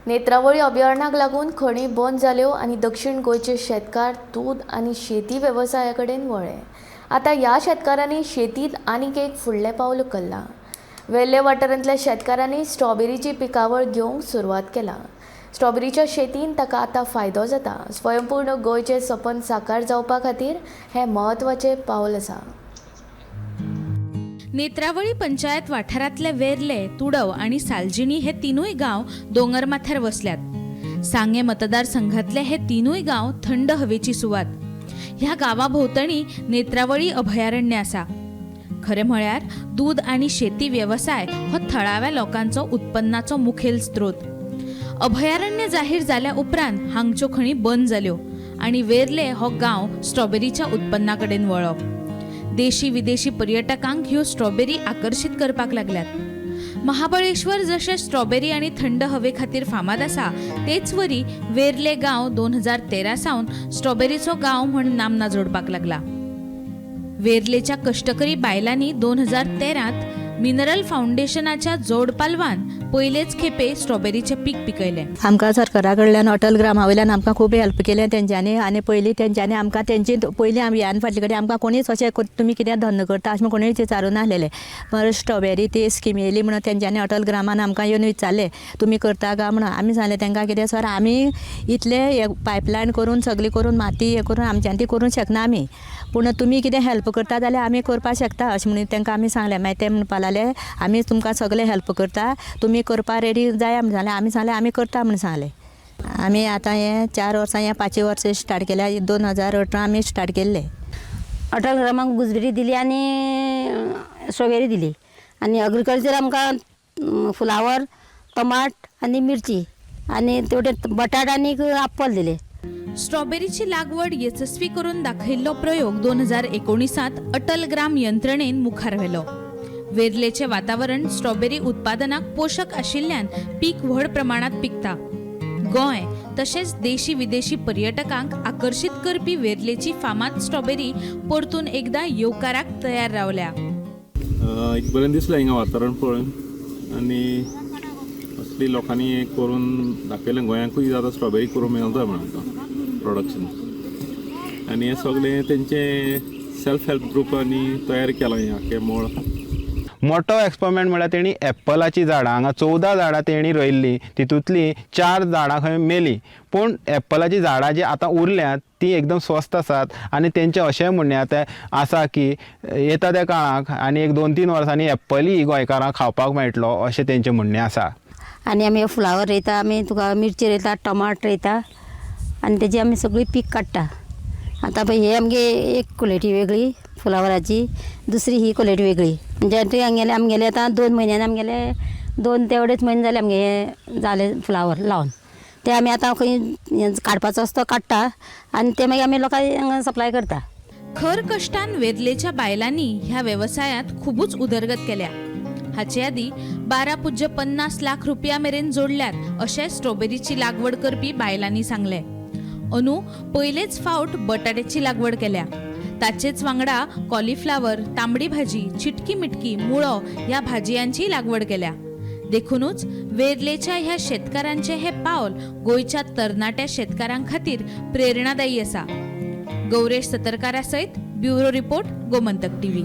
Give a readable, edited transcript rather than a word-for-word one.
नेत्रावळी अभयारण्याक लागून खणी बंद जाल्यो आनी दक्षिण गोंयचे शेतकार दूद आनी शेती वेवसाया कडेन वळ्ळे. आतां ह्या शेतकारांनी शेतींत आनीक एक फुडलें पावल उखल्लां. वेर्ले वाठारांतल्या शेतकारांनी स्ट्रॉबेरीची पिकावळ घेवंक सुरवात केला. स्ट्रॉबेरीच्या शेतीन ताका आतां फायदो जाता. स्वयंपूर्ण गोंयचें सपन साकार जावपा खातीर हें म्हत्वाचें पावल आसा. नेत्रावळी पंचायत वाठारांतले वेर्ले, तुडव आनी सालजिणी हे तिनूय गांव दोंगरमाथ्यार वसल्यात. सांगे मतदारसंघातले हे तिनूय गांव थंड हवेची सुवात. ह्या गांवा भोंवतणी नेत्रावळी अभयारण्य आसा. खरें म्हळ्यार दूद आनी शेती वेवसाय हो थळाव्या लोकांचो उत्पन्नाचो मुखेल स्त्रोत. अभयारण्य जाहीर जाल्या उपरांत हांगच्यो खणी बंद जाल्यो आनी वेर्ले हो गांव स्ट्रॉबेरीच्या उत्पन्ना कडेन वळ्ळो. देशी विदेशी पर्यटकांक ह्यो स्ट्रॉबेरी आकर्शीत करपाक लागल्यात. महाबळेश्वर जशें स्ट्रॉबेरी आनी थंड हवे खातीर फामाद आसा, तेच वरी वेर्ले गांव 2013 सावन स्ट्रॉबेरीचो गांव म्हण नामना जोडपाक लागला. वेर्लेच्या कश्टकरी बायलांनी 2013 मिनरल फावंडेशनाच्या जोड पालवान पयलेच खेपे स्ट्रॉबेरीचें पीक पिकयलें. आमकां सरकारा कडल्यान अटल ग्रामा वयल्यान आमकां खूब हेल्प केलें तेंच्यांनी. आनी पयलीं तेंच्यांनी आमकां तेंची पयलीं आमी ह्यान फाटले कडेन आमकां कोणीच अशें तुमी कितें धंदो करता अशें म्हूण कोणीच विचारूं नासलेलें. पर स्ट्रॉबेरी ती स्किमी येयली म्हणून तेंच्यांनी अटल ग्रामान आमकां येवन विचारलें तुमी करता काय म्हणून. आमी सांगलें तेंकां कितें सर आमी इतले पायपलायन करून सगळें करून माती हें करून आमच्यान ती करूंक शकना आमी, पूण तुमी कितें हेल्प करता जाल्यार आमी करपाक शकता अशें म्हणून तेंकां आमी सांगलें. मागीर ते म्हणपाक लागले आमी तुमकां सगळें हेल्प करता, तुमी करपा रेडी जाय म्हण सांगलें. आमी सांगलें आमी करता म्हण सांगलें. आमी आतां हें 4 वर्सां हें 5 वर्सां स्टार्ट केल्या. 2018 आमी स्टार्ट केल्लें. अटल ग्रामाक गुजबेरी दिली आनी स्ट्रॉबेरी दिली आनी अग्रिकल्चर आमकां फ्लावर, टमाट आनी मिरची आनी तेवटे बटाट आनी आप्पल दिले. स्ट्रॉबेरीची लागवड येसस्वी करून दाखयल्लो प्रयोग 2019 अटल ग्राम यंत्रणेन मुखार व्हेलो. वेर्लेचें वातावरण स्ट्रॉबेरी उत्पादनाक पोशक आशिल्ल्यान पीक व्हड प्रमाणांत पिकता. गोंय तशेंच देशी विदेशी पर्यटकांक आकर्शीत करपी वेर्लेची फामाद स्ट्रॉबेरी परतून एकदा येवकाराक तयार रावल्या. एक बरें दिसलें हिंगा वातावरण पळोवन आनी असली लोकांनी हें करून दाखयलें गोंयांकूय जाता स्ट्रॉबेरी करूंक मेळटा म्हणून प्रोडक्शन. आनी हें सगळें तेंचें सेल्फ हेल्प ग्रुपांनी तयार केलां हें आख्खें मळ. मोठो एक्सपेरिमेंट म्हळ्यार तेणी एप्पलाचीं झाडां हांगा 14 झाडां तेणी रोयल्लीं, तितूंतलीं 4 झाडां खंय मेलीं, पूण एप्पलाचीं झाडां जीं आतां उरल्यांत तीं एकदम स्वस्त आसात. आनी तेंचें अशें म्हणणें आतां आसा की येता त्या काळाक आनी एक 2-3 वर्सांनी एप्पलय गोंयकारांक खावपाक मेळटलो अशें तेंचें म्हणणें आसा. आनी आमी फ्लावर रोयता, आमी तुका मिरची रोयता, टमाट रोयता आनी तेजी आमी सगळी पीक काडटा. आतां पळय हे आमगे एक क्वॉलिटी वेगळी फ्लावराची, दुसरी ही क्वॉलिटी वेगळी. म्हणजे ते आमगेले आमगेले आतां 2 म्हयन्यान आमगेले 2 ते 2.5 म्हयने जाले आमगे जाले फ्लावर लावन. ते आमी आतां खंय काडपाचो आसता तो काडटा आनी ते मागीर आमी लोकांक सप्लाय करता. खर कश्टान वेर्लेच्या बायलांनी ह्या वेवसायांत खुबूच उदरगत केल्या. हाचे आदीं 12.50 लाख रुपया मेरेन जोडल्यात अशें स्ट्रॉबेरीची लागवड करपी बायलांनी सांगलें. अंदू पयलेच फावट बटाट्याची लागवड केल्या. ताचेच वांगडा कॉलिफ्लावर, तांबडी भाजी, चिटकी मिटकी, मुळो ह्या भाजयांची लागवड केल्या. देखूनच वेर्लेच्या ह्या शेतकारांचें हें पावल गोंयच्या तरणाट्या शेतकारां खातीर प्रेरणादायी आसा. गौरेश सतरकारा सयत ब्युरो रिपोर्ट, गोमंतक टीव्ही.